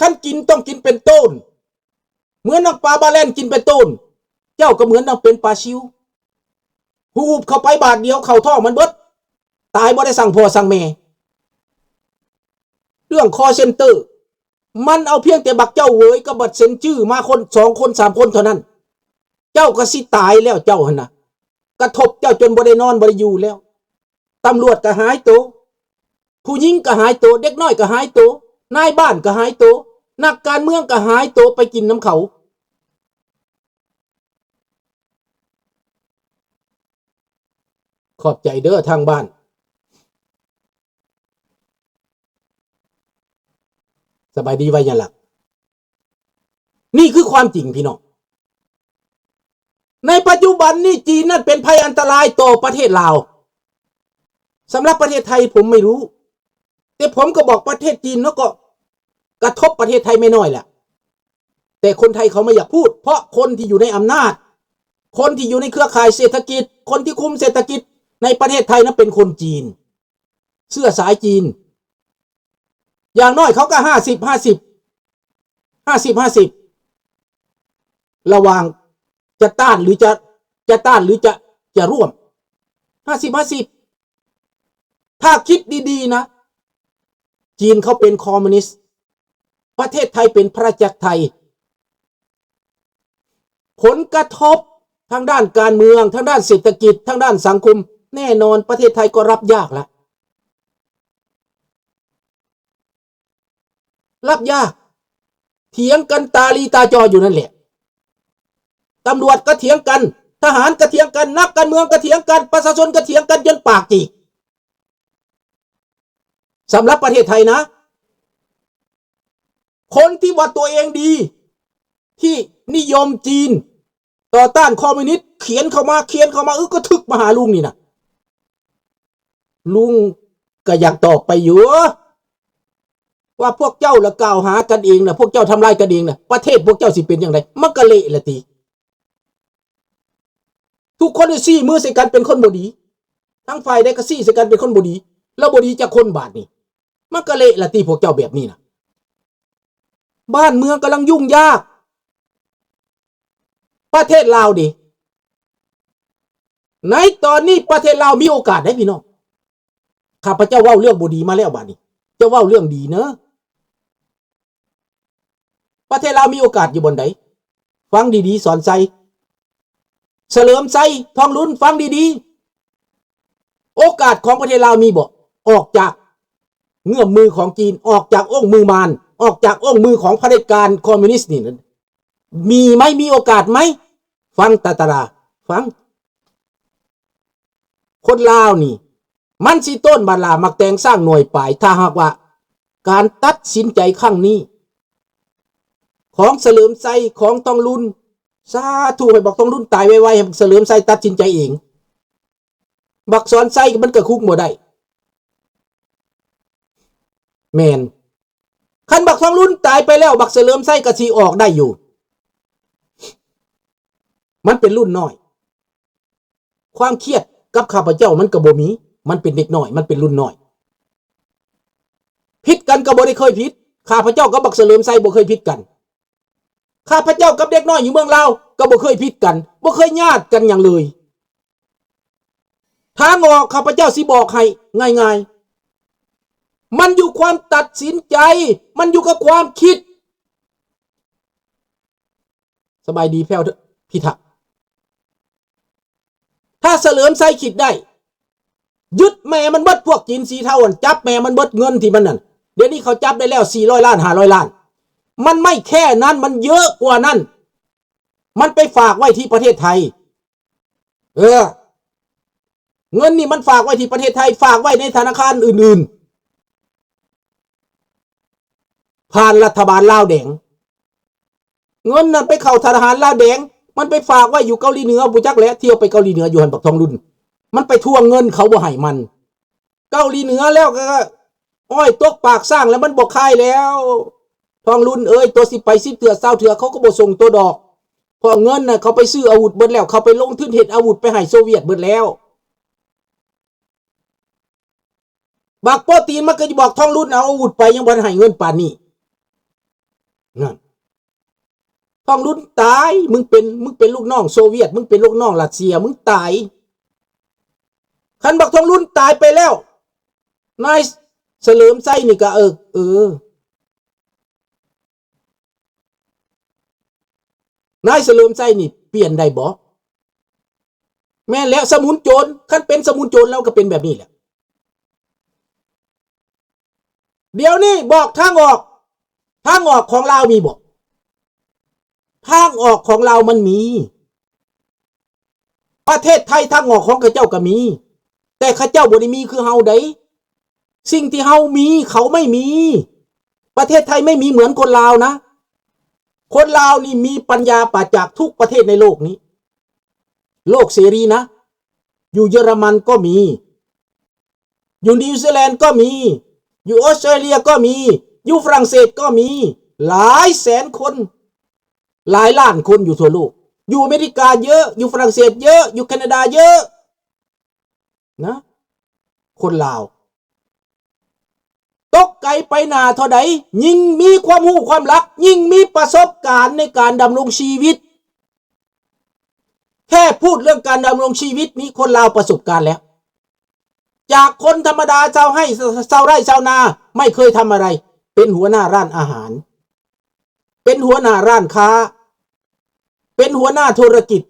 ຄັນກິນຕ້ອງກິນເປັນໂຕນ ເໝືອນດັ່ງປາບາແລນກິນເປັນໂຕນ, ເຈົ້າກໍເໝືອນດັ່ງເປັນປາຊິວ ຫູບເຂົ້າໄປບາດດຽວເຂົ້າທ້ອງມັນເບິດ, ຕາຍບໍ່ໄດ້ສັ່ງພໍ່ສັ່ງແມ່. ເລື່ອງຄອລເຊັນເຕີ ມັນເອົາພຽງແຕ່ບັກເຈົ້າເຫວີຍກັບບັກເຊັນຈື່ມາຄົນ ສອງຄົນ ສາມຄົນເທົ່ານັ້ນ, ເຈົ້າກໍຊິຕາຍແລ້ວ ເຈົ້າຫັ້ນນະ ກະທົບເຈົ້າຈົນບໍ່ໄດ້ນອນບໍ່ໄດ້ຢູ່ແລ້ວ. ຕຳຫຼວດກໍຫາຍໂຕ, ຜູ້ຍິງກໍຫາຍໂຕ, ເດັກນ້ອຍກໍຫາຍໂຕ, ນາຍບ້ານກໍຫາຍໂຕ, ນັກການເມືອງກໍຫາຍໂຕໄປກິນນຳເຂົາ. ຂອບໃຈເດີທາງບ້ານ. ສະບາຍດີໄວຍະລັກ. ນີ້ຄືຄວາມຈິງພີ່ນ້ອງ. ໃນປັດຈຸບັນນີ້ ຈີນນັ້ນເປັນໄພອັນຕະລາຍຕໍ່ປະເທດລາວ. ສຳລັບປະເທດໄທ ຜົມໄມ່ຮູ້, ແຕ່ຜົມກໍບອກປະເທດຈີນເນາະ ກໍກະທົບປະເທດໄທໄມ່ນ້ອຍແຫຼະ. ແຕ່ຄົນໄທເຂົາໄມ່ຢາກພູດ ເພາະຄົນທີ່ຢູ່ໃນອຳນາດ, ຄົນທີ່ຢູ່ໃນເຄືອຂ່າຍເສດຖະກິດ, ຄົນທີ່ຄຸມເສດຖະກິດໃນປະເທດໄທນັ້ນເປັນຄົນຈີນ, ເຊື້ອສາຍຈີນ. ຢ່າງໜ້ອຍເຂົາກໍຫ້າສິບຫ້າສິບ ຫ້າສິບຫ້າສິບ ລະຫວ່າງຈະຕ້ານ ຫຼື ຈະ ຈະຕ້ານ ຫຼື ຈະ ຈະຮ່ວມ ຫ້າສິບຫ້າສິບ. ຖ້າຄິດດີໆນະ ຈີນເຂົາເປັນຄອມມູນິດ, ປະເທດໄທເປັນພະນາຈັກໄທ, ຜົນກະທົບທາງດ້ານການເມືອງ, ທາງດ້ານເສດຖະກິດ, ທາງດ້ານສັງຄົມ, ແນ່ນອນປະເທດໄທກໍຮັບຍາກລະ. ຮັບຍາກ, ຖຽງກັນຕາລີຕາຈອຢູ່ນັ້ນແຫຼະ. ຕຳຫຼວດກໍຖຽງກັນ, ທະຫານກໍຖຽງກັນ, ນັກການເມືອງກໍຖຽງກັນ, ປະຊາຊົນກໍຖຽງກັນຈົນປາກຈີກ. ສຳລັບປະເທດໄທນະ, ຄົນທີ່ວ່າຕົວເອງດີ, ທີ່ນິຍົມຈີນ, ຕໍ່ຕ້ານຄອມມູນິດ ຂຽນເຂົ້າມາ ຂຽນເຂົ້າມາ, ເອີ ກໍຖືກມາຫາລຸງນີ້ນະ. ລຸງກໍຢາກຕອບໄປຢູ່ ວ່າພວກເຈົ້າລະກ່າວຫາກັນເອງນະ, ພວກເຈົ້າທຳລາຍກັນເອງນະ, ປະເທດພວກເຈົ້າຊິເປັນຈັ່ງໃດ? ມັນກໍເລະລະຕິ. ທຸກຄົນນີ້ຊີ້ມືໃສ່ກັນເປັນຄົນບໍ່ດີ, ທັງຝ່າຍໃດກໍຊີ້ໃສ່ກັນເປັນຄົນບໍ່ດີ, ແລ້ວບໍ່ດີຈັກຄົນບາດນີ້. ມັນກໍເລະລະຕິ ພວກເຈົ້າແບບນີ້ນະ. ບ້ານເມືອງກຳລັງຫຍຸ້ງຍາກ. ປະເທດລາວເດ? ໃນຕອນນີ້ປະເທດລາວມີໂອກາດເດ້ພີ່ນ້ອງ. ຂ້າພະເຈົ້າເວົ້າເລື່ອງບໍ່ດີມາແລ້ວ, ບາດນີ້ຈະເວົ້າເລື່ອງດີເນີ. ປະເທດລາວມີໂອກາດຢູ່ບ່ອນໃດ? ຟັງດີໆ ສອນໄຊ, ສະເຫຼີມໄຊ, ທອງລຸນ, ຟັງດີໆ. ໂອກາດຂອງປະເທດລາວມີບໍ່? ອອກຈາກເງື້ອມມືຂອງຈີນ, ອອກຈາກໂອ້ງມືມານ, ອອກຈາກໂອ້ງມືຂອງຜະເດັດການຄອມມູນິດນີ້ ມີໄໝ? ມີໂອກາດໄໝ? ຟັງຕາຕະລາ, ຟັງ. ຄົນລາວນີ້ ມັນຊິໂຕນບາດຫຼາໝາກແຕງຊ້າງໜ່ວຍປາຍ ຖ້າຫາກວ່າການຕັດສິນໃຈຄັ້ງນີ້ ຂອງສະເຫຼີມໄຊ, ຂອງທອງລຸນ, ສາທຸ ໃຫ້ບັກທອງລຸນຕາຍໄວໆ, ໃຫ້ບັກສະເຫຼີມໄຊຕັດສິນໃຈເອງ. ບັກສອນໄຊມັນກໍຄຸກບໍ່ໄດ້. ແມ່ນ. ຄັນບັກທອງລຸນຕາຍໄປແລ້ວ ບັກສະເຫຼີມໄຊກໍຊິອອກໄດ້ຢູ່. ມັນເປັນລຸ້ນນ້ອຍ. ຄວາມຄຽດກັບຂ້າພະເຈົ້າມັນກໍບໍ່ມີ. ມັນເປັນເດັກນ້ອຍ, ມັນເປັນລຸ້ນນ້ອຍ. ຜິດກັນກໍບໍ່ໄດ້ເຄີຍຜິດ. ຂ້າພະເຈົ້າກັບບັກສະເຫຼີມໄຊບໍ່ເຄີຍຜິດກັນ. ຂ້າພະເຈົ້າກັບເດັກນ້ອຍຢູ່ເມືອງລາວກໍບໍ່ເຄີຍຜິດກັນ, ບໍ່ເຄີຍຍາດກັນຫຍັງເລີຍ. ທາງອອກຂ້າພະເຈົ້າຊິບອກໃຫ້ງ່າຍໆ, ມັນຢູ່ຄວາມຕັດສິນໃຈ, ມັນຢູ່ກັບຄວາມຄິດ. ສະບາຍດີແພ້ວພິທັກ. ຖ້າສະເຫຼີມໄຊຄິດໄດ້, ຍຶດແມ່ມັນເບິດ, ພວກຈີນສີເທົາຫັ້ນ ຈັບແມ່ມັນເບິດ, ເງິນທີ່ມັນນັ້ນ, ດຽວນີ້ເຂົາຈັບໄດ້ແລ້ວສີ່ຮ້ອຍລ້ານ, ຫ້າຮ້ອຍລ້ານ. ມັນໄມ່ແຄ່ນັ້ນ, ມັນເຍອະກວ່ານັ້ນ. ມັນໄປຝາກໄວ້ທີ່ປະເທດໄທ. ເອີ, ເງິນນີ້ມັນຝາກໄວ້ທີ່ປະເທດໄທ, ຝາກໄວ້ໃນທະນາຄານອື່ນໆ ຜ່ານລັດຖະບານລາວແດງ. ເງິນນັ້ນໄປເຂົ້າທະນາຄານລາວແດງ, ມັນໄປຝາກໄວ້ຢູ່ເກົາຫຼີເໜືອ, ບໍ່ຈັກແຫຼະ, ທ່ຽວໄປເກົາຫຼີເໜືອຢູ່ຫັ້ນ ບັກທອງລຸນ. ມັນໄປທວງເງິນເຂົາບໍ່ໃຫ້ມັນ. ເກົາຫຼີເໜືອແລ້ວກໍອ້ອຍຕົກປາກຊ້າງແລ້ວ ມັນບໍ່ຂາຍແລ້ວ. ທອງລຸນເອີຍ, ຕົວຊິໄປສິບເທື່ອຊາວເທື່ອ ເຂົາກໍບໍ່ສົ່ງຕົວດອກ, ເພາະເງິນນະ ເຂົາໄປຊື້ອາວຸດເບິດແລ້ວ, ເຂົາໄປລົງທຶນເຮັດອາວຸດໄປໃຫ້ໂຊວຽດເບິດແລ້ວ. ບັກໂປຕີນມັນກໍຊິບອກທອງລຸນເອົາອາວຸດໄປ, ຍັງບໍ່ທັນໃຫ້ເງິນປານນີ້. ນັ້ນ ທອງລຸນຕາຍ ມຶງເປັນ ມຶງເປັນລູກນ້ອງໂຊວຽດ ມຶງເປັນລູກນ້ອງຣັດເຊຍ ມຶງຕາຍ. ຄັນບັກທອງລຸນຕາຍໄປແລ້ວ ນາຍສະເຫຼີມໄຊນີ້ກະ ເອີ ເອີ ນາຍສະເຫຼີມໄຊນີ້ປ່ຽນໄດ້ບໍ່? ແມ່ນແລ້ວ ສະໝຸນໂຈນ ຄັນເປັນສະໝຸນໂຈນ ລາວກະເປັນແບບນີ້ແຫຼະ. ດຽວນີ້ບອກທາງອອກ ທາງອອກຂອງລາວມີບໍ່? ທາງອອກຂອງລາວມັນມີ. ປະເທດໄທທາງອອກຂອງເຂົາເຈົ້າກະມີ ແຕ່ເຂົາເຈົ້າບໍ່ໄດ້ມີຄືເຮົາໃດ໋. ສິ່ງທີ່ເຮົາມີ ເຂົາໄມ່ມີ. ປະເທດໄທໄມ່ມີເໝືອນຄົນລາວນະ. ຄົນລາວນີ້ມີປັນຍາປາຈາກທຸກປະເທດໃນໂລກນີ້. ໂລກເສລີນະ. ຢູ່ເຢຍລະມັນກໍມີ. ຢູ່ນິວຊີແລນກໍມີ, ຢູ່ອອສເຕຣເລຍກໍມີ, ຢູ່ຝຣັ່ງເສດກໍມີ, ຫຼາຍແສນຄົນ, ຫຼາຍລ້ານຄົນຢູ່ທົ່ວໂລກ. ຢູ່ອາເມລິກາເຍີະ, ຢູ່ຝຣັ່ງເສດເຍີະ, ຢູ່ແຄນາດາເຍີະນະ ຄົນລາວ. ຕົກໄກໄປໜ້າເທົ່າໃດ, ຍິ່ງມີຄວາມຮູ້ຄວາມລັກ, ຍິ່ງມີປະສົບການໃນການດຳລົງຊີວິດ. ແຄ່ພູດເລື່ອງການດຳລົງຊີວິດນີ້ ຄົນລາວປະສົບການແລ້ວ. ຈາກຄົນທຳມະດາຊາວໄຮ່ ຊາວໄຮ່ຊາວນາ ໄມ່ເຄີຍທຳອະໄລ, ເປັນຫົວໜ້າຮ້ານອາຫານ, ເປັນຫົວໜ້າຮ້ານຄ້າ, ເປັນຫົວໜ້າທຸລະກິດ,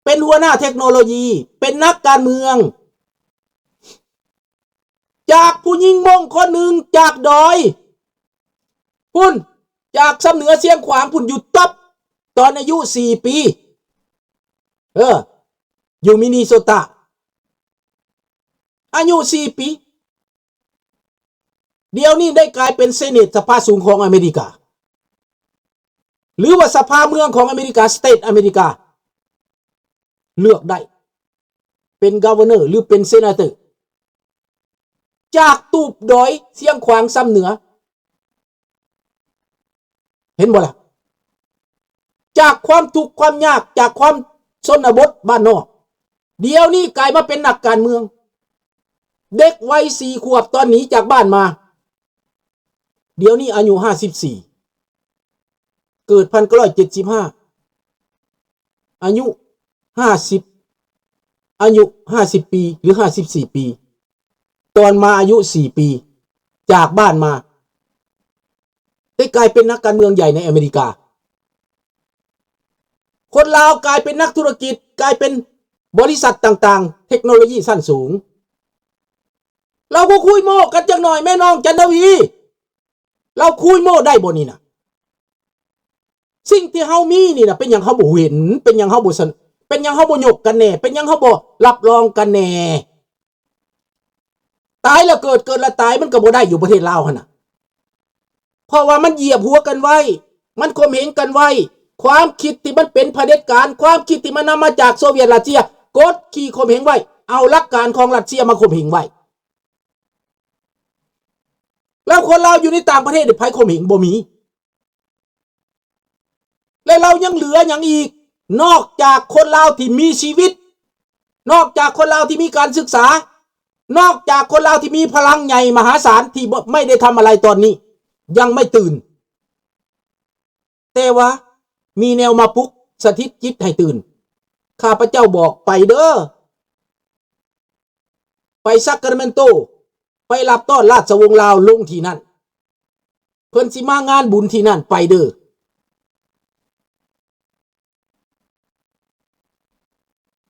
ເປັນຫົວໜ້າເທັກໂນໂລຢີ, ເປັນນັກການເມືອງ. ຈາກຜູ້ຍິງມົ້ງຄົນໜຶ່ງຈາກດອຍພຸ້ນ, ຈາກຊຳເໜືອຊຽງຂວາງພຸ້ນ, ຢູ່ຕັອບຕອນອາຍຸສີ່ປີ, ເອີ ຢູ່ມິນນີໂຊຕາ, ອາຍຸສີ່ປີ. ດຽວນີ້ໄດ້ກາຍເປັນເຊເນດສະພາສູງຂອງອາເມລິກາ ຫຼືວ່າສະພາເມືອງຂອງອາເມລິກາ, ສະເຕດອາເມລິກາ, ເລືອກໄດ້ເປັນກາເວີເນີ ຫຼືເປັນເຊນາເຕີ ຈາກຕູບດອຍຊຽງຂວາງຊຳເໜືອ. ເຫັນບໍ່ລະ? ຈາກຄວາມທຸກຄວາມຍາກ, ຈາກຄວາມຊົນນະບົດບ້ານນອກ, ດຽວນີ້ກາຍມາເປັນນັກການເມືອງ. ເດັກໄວສີ່ຂວບຕອນໜີຈາກບ້ານມາ, ດຽວນີ້ອາຍຸຫ້າສິບສີ່, ເກີດພັນເກົ້າຮ້ອຍເຈັດສິບຫ້າ, ອາຍຸຫ້າສິບ, ອາຍຸຫ້າສິບປີ ຫຼື ຫ້າສິບສີ່ປີ. ຕອນມາອາຍຸສີ່ປີ ຈາກບ້ານມາ ໄດ້ກາຍເປັນນັກການເມືອງໃຫຍ່ໃນອາເມລິກາ. ຄົນລາວກາຍເປັນນັກທຸລະກິດ, ກາຍເປັນບໍລິສັດຕ່າງໆ, ເທັກໂນໂລຢີຊັ້ນສູງ. ລາວກໍຄຸຍໂມ້ກັນຈັກໜ່ອຍແມ່ນ້ອງຈັນທະວີ, ລາວຄຸຍໂມ້ໄດ້ບໍ່ນີ້ນະ? ສິ່ງທີ່ເຮົາມີນີ້ນະ ເປັນຫຍັງເຮົາບໍ່ເຫັນ? ເປັນຫຍັງເຮົາບໍ່ສະ ເປັນຫຍັງເຮົາບໍ່ຍົກກັນແດ່? ເປັນຫຍັງເຮົາບໍ່ຮັບຮອງກັນແດ່? ຕາຍແລ້ວເກີດ, ເກີດແລ້ວຕາຍ, ມັນກໍບໍ່ໄດ້ຢູ່ປະເທດລາວຫັ້ນນະ. ເພາະວ່າມັນຢຽບຫົວກັນໄວ້, ມັນຂົ່ມເຫງກັນໄວ້. ຄວາມຄິດທີ່ມັນເປັນຜະເດັດການ, ຄວາມຄິດທີ່ມັນນຳມາຈາກໂຊວຽດຣັດເຊຍ, ກົດຂີ່ຂົ່ມເຫງໄວ້, ເອົາຫຼັກການຂອງຣັດເຊຍມາຂົ່ມເຫງໄວ້. ແລ້ວຄົນລາວຢູ່ໃນຕ່າງປະເທດນີ້ ໃຜຂົ່ມເຫງ? ບໍ່ມີ. ແລະ ລາວຍັງເຫຼືອຫຍັງອີກ? ນອກຈາກຄົນລາວທີ່ມີຊີວິດ, ນອກຈາກຄົນລາວທີ່ມີການສຶກສາ, ນອກຈາກຄົນລາວທີ່ມີພະລັງໃຫຍ່ມະຫາສານທີ່ບໍ່ ໄມ່ໄດ້ທຳອະໄລຕອນນີ້, ຍັງໄມ່ຕື່ນ, ແຕ່ວ່າມີແນວມາປຸກສະຖິດຈິດໃຫ້ຕື່ນ. ຂ້າພະເຈົ້າບອກ, ໄປເດີ້, ໄປຊາກຣາເມນໂຕ, ໄປຮັບຕ້ອນລາຊະວົງລາວລົງທີ່ນັ້ນ. ເພິ່ນຊິມາງານບຸນທີ່ນັ້ນ, ໄປເດີ້.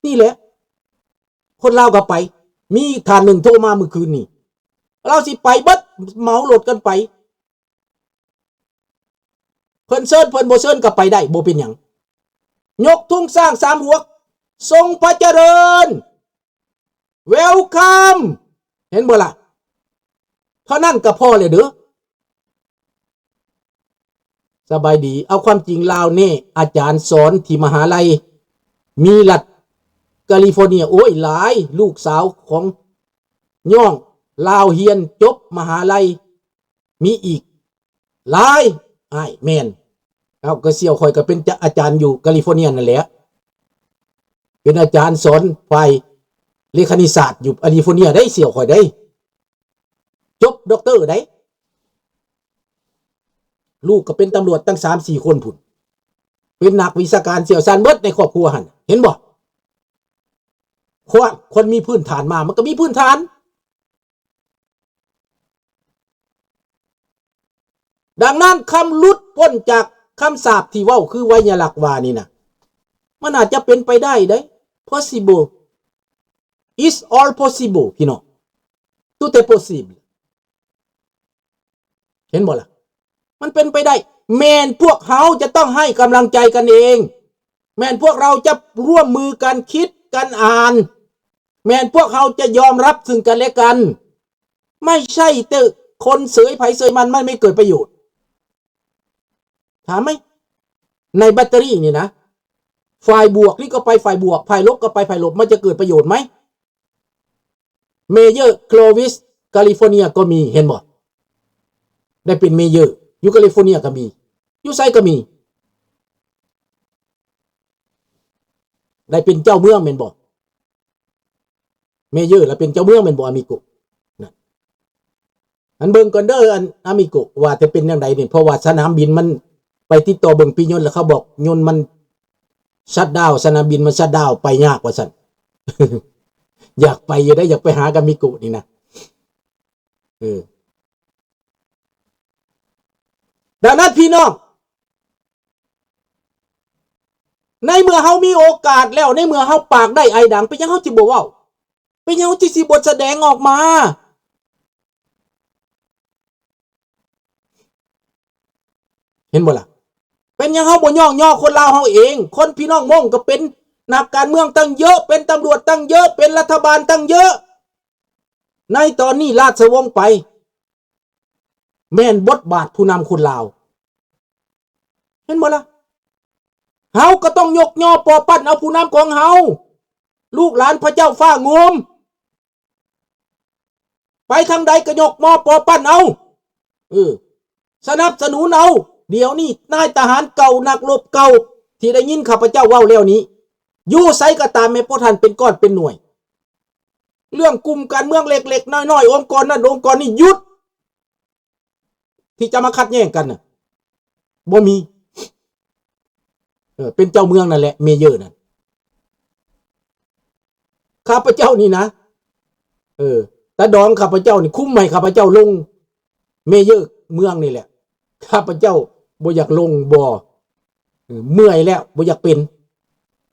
ນີ້ແຫຼະ ຄົນລາວກໍໄປ. ມີທ່ານໜຶ່ງໂທມາມື້ຄືນນີ້, ລາວຊິໄປເບິດ, ເໝົາລົດກັນໄປ. ເພິ່ນເຊີນ, ເພິ່ນບໍ່ເຊີນກໍໄປໄດ້, ບໍ່ເປັນຫຍັງ. ຍົກທຸງຊ້າງສາມຫົວ, ຊົງພະຈະເລີນ. Welcome ເຫັນບໍ່ລະ? ເທົ່ານັ້ນກໍພໍແລ້ວເດີ້. ສະບາຍດີ. ເອົາຄວາມຈິງລາວແນ່, ອາຈານສອນທີ່ມະຫາໄລ ມີລັດກາລີຟໍເນຍ, ໂອ້ຍ ຫຼາຍ. ລູກສາວຂອງຍ້ອງລາວຮຽນຈົບມະຫາໄລ ມີອີກຫຼາຍ. ອ້າຍ ແມ່ນ. ເອົາ ກໍສ່ຽວຂ້ອຍກໍເປັນອາຈານຢູ່ກາລີຟໍເນຍນັ້ນແຫຼະ, ເປັນອາຈານສອນຝ່າຍເລຂະນິດສາດຢູ່ກາລີຟໍເນຍໄດ໋, ສ່ຽວຂ້ອຍໄດ໋, ຈົບດັອກເຕີໄດ໋. ລູກກໍເປັນຕຳຫຼວດຕັ້ງສາມສີ່ຄົນພຸ້ນ ເປັນນັກວິຊາການຊ່ຽວຊານເບິດໃນຄອບຄົວຫັ້ນ ເຫັນບໍ່? ຄວາມ ຄົນມີພື້ນຖານມາ ມັນກໍມີພື້ນຖານ. ດັ່ງນັ້ນ ຄຳຫຼຸດພົ້ນຈາກຄຳສາບທີ່ເວົ້າ ຄືໄວຍາລັກວ່ານີ້ນະ ມັນອາດຈະເປັນໄປໄດ້ເດ້ possible. It's all possible ພີ່ນ້ອງ tutte possibile. ເຫັນບໍ່ລະ? ມັນເປັນໄປໄດ້. ແມ່ນພວກເຮົາຈະຕ້ອງໃຫ້ກຳລັງໃຈກັນເອງ. ແມ່ນພວກເຮົາຈະຮ່ວມມືກັນຄິດກັນອ່ານ. ແມ່ນພວກເຮົາຈະຍອມຮັບຊຶ່ງກັນແລະກັນ. ໄມ່ໃຊ່ແຕ່ຄົນເສີຍໃຜເສີຍມັນ ມັນໄມ່ເກີດປະໂຫຍດ. ຖາມໄໝ? ໃນແບັດເຕີຣີນີ້ນະ ຝ່າຍບວກນີ້ກໍໄປຝ່າຍບວກ, ຝ່າຍລົບກໍໄປຝ່າຍລົບ, ມັນຈະເກີດປະໂຫຍດໄໝ? ເມເຢີ ໂຄລວິສ ກາລິຟໍເນຍກໍມີ ເຫັນບໍ່? ໄດ້ເປັນເມເຢີ ຢູ່ກາລິຟໍເນຍກໍມີ ຢູ່ໃສກໍມີ ໄດ້ເປັນເຈົ້າເມືອງແມ່ນບໍ່? ເມເຢີລະເປັນເຈົ້າເມືອງແມ່ນບໍ່ ອາມິໂກ? ນັ້ນ ອັນເບິ່ງກ່ອນເດີ ອາມິໂກ ວ່າຈະເປັນຈັ່ງໃດນີ້ ເພາະວ່າສະໜາມບິນມັນ ໄປຕິດຕໍ່ເບິ່ງປີ້ຍົນ ແລ້ວເຂົາບອກຍົນມັນຊັດດາວ ສະໜາມບິນມັນຊັດດາວ ໄປຍາກວ່າຊັ້ນ. ຢາກໄປຢູ່ເດ້ ຢາກໄປຫາອາມິໂກນີ້ນະ ເອີ ດັ່ງນັ້ນພີ່ນ້ອງ ໃນເມື່ອເຮົາມີໂອກາດແລ້ວ ໃນເມື່ອເຮົາປາກໄດ້ໄອດັງ ເປັນຫຍັງເຮົາຊິບໍ່ເວົ້າ? ເປັນຫຍັງເຮົາຊິ ຊິບໍ່ສະແດງອອກມາ? ເຫັນບໍ່ລະ? ເປັນຫຍັງເຮົາບໍ່ຍ້ອງຍໍຄົນລາວເຮົາເອງ? ຄົນ ພີ່ນ້ອງມົ້ງກໍເປັນນັກການເມືອງຕັ້ງເຍີະ, ເປັນຕຳຫຼວດຕັ້ງເຍີະ, ເປັນລັດຖະບານຕັ້ງເຍີະ. ໃນຕອນນີ້ລາຊະວົງໄປ ແມ່ນບົດບາດຜູ້ນຳຄົນລາວ ເຫັນບໍ່ລະ? ເຮົາກໍຕ້ອງຍົກຍໍປໍປັ້ນເອົາຜູ້ນຳຂອງເຮົາ ລູກຫຼານພະເຈົ້າຟ້າງຸ່ມ ໄປທາງໃດກໍຍົກມໍປໍປັ້ນເອົາ ເອີ ສະໜັບສະໜູນເອົາ. ດຽວນີ້ນາຍທະຫານເກົ່າ ນັກລົບເກົ່າ ທີ່ໄດ້ຍິນຂ້າພະເຈົ້າເວົ້າແລ້ວນີ້ ຢູ່ໃສກໍຕາມ ແມ່ນພວກທ່ານເປັນກ້ອນເປັນໜ່ວຍ. ເລື່ອງກຸ່ມການເມືອງເລັກໆນ້ອຍໆ ອົງກອນນັ້ນອົງກອນນີ້ ຢຸດ ທີ່ຈະມາຂັດແຍ່ງກັນນະ ບໍ່ມີ. ເອີ ເປັນເຈົ້າເມືອງນັ້ນແຫຼະ ເມເຢີນັ້ນ. ຂ້າພະເຈົ້ານີ້ນະ ເອີ ຕາດອງຂ້າພະເຈົ້ານີ້ ຄຸມໃຫ້ຂ້າພະເຈົ້າລົງເມເຢີເມືອງນີ້ແຫຼະ. ຂ້າພະເຈົ້າບໍ່ຢາກລົງ ບໍ່ ເອີ ເມື່ອຍແລ້ວ ບໍ່ຢາກເປັນ.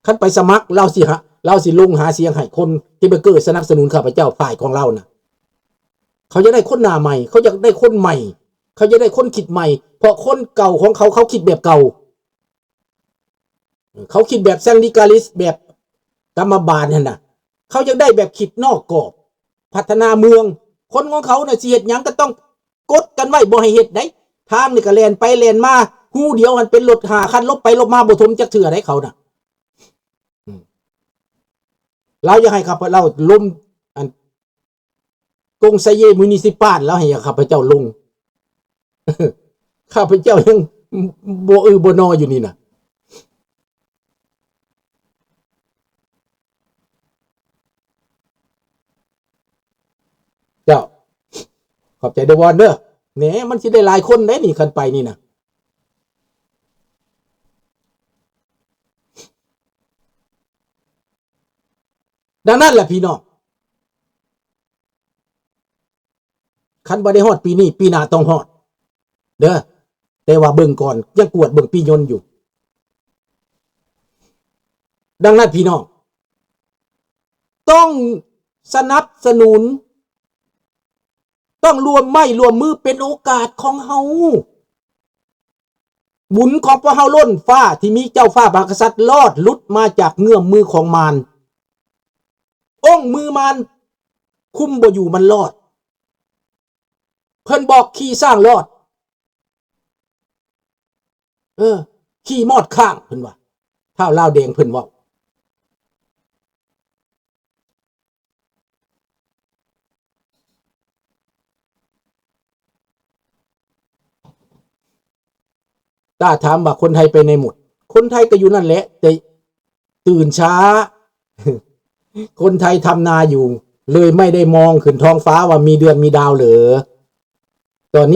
ຄັນໄປສະໝັກ ລາວຊິຫາ ລາວຊິລົງຫາສຽງໃຫ້ຄົນທີ່ໄປເກີສະໜັບສະໜູນຂ້າພະເຈົ້າ ຝ່າຍຂອງລາວນະ. ເຂົາຢາກໄດ້ຄົນໜ້າໃໝ່ ເຂົາຢາກໄດ້ຄົນໃໝ່ ເຂົາຢາກໄດ້ຄົນຄິດໃໝ່ ເພາະຄົນເກົ່າຂອງເຂົາ ເຂົາຄິດແບບເກົ່າ ເຂົາຄິດແບບ syndicalist ແບບກຳມະບານຫັ້ນນະ. ເຂົາຢາກໄດ້ແບບຄິດນອກກອບ ພັດທະນາເມືອງ. ຄົນຂອງເຂົານະ ຊິເຮັດຫຍັງກໍຕ້ອງກົດກັນໄວ້ ບໍ່ໃຫ້ເຮັດໃດ. ທາງນີ້ກໍແລ່ນໄປແລ່ນມາ ຮູດຽວຫັ້ນເປັນລົດຫ້າຄັນ ຫຼົບໄປຫຼົບມາ ບໍ່ຖົມຈັກເທື່ອໃດເຂົານະ. ອືມ ລາວຢາກໃຫ້ຂ້າພະ ລາວລົມ ອັນ ກົງໄຊເຢ ມູນິຊິປານ ລາວໃຫ້ຂ້າພະເຈົ້າລົງ. ຂ້າພະເຈົ້າຍັງບໍ່ອື້ບໍ່ໜໍຢູ່ນີ້ນະ. ເຈົ້າ ຂອບໃຈເດີວອນເດີ. ແໝ ມັນຊິໄດ້ຫຼາຍຄົນໄດ໋ນີ້ ຄັນໄປນີ້ນະ. ດັ່ງນັ້ນແຫຼະພີ່ນ້ອງ ຄັນບໍ່ໄດ້ຮອດປີນີ້ ປີໜ້າຕ້ອງຮອດເດີ. ແຕ່ວ່າເບິ່ງກ່ອນ ຍັງກວດເບິ່ງປີ້ຍົນຢູ່. ດັ່ງນັ້ນພີ່ນ້ອງ ຕ້ອງສະໜັບສະໜູນ ຕ້ອງຮ່ວມໄມ້ຮ່ວມມື ເປັນໂອກາດຂອງເຮົາ. ບຸນຂອງພວກເຮົາລົ້ນຟ້າ ທີ່ມີເຈົ້າຟ້າມະຫາກະສັດລອດຫຼຸດມາຈາກເງື້ອມມືຂອງມານ. ອົງມືມານຄຸມບໍ່ຢູ່ ມັນລອດ. ເພິ່ນບອກຂີ່ຊ້າງລອດ ເອີ ຂີ່ມອດຄ້າງ ເພິ່ນວ່າ ທ້າວລາວແດງເພິ່ນເວົ້າ. ຖ້າຖາມວ່າຄົນໄທໄປໄຫນໝົດ? ຄົນໄທກໍຢູ່ນັ້ນແຫຼະ ແຕ່ຕື່ນຊ້າ. ຄົນໄທທຳນາຢູ່ ເລີຍໄມ່ໄດ້ມອງຂຶ້ນທ້ອງຟ້າວ່າມີເດືອນມີດາວເຫຼືອ?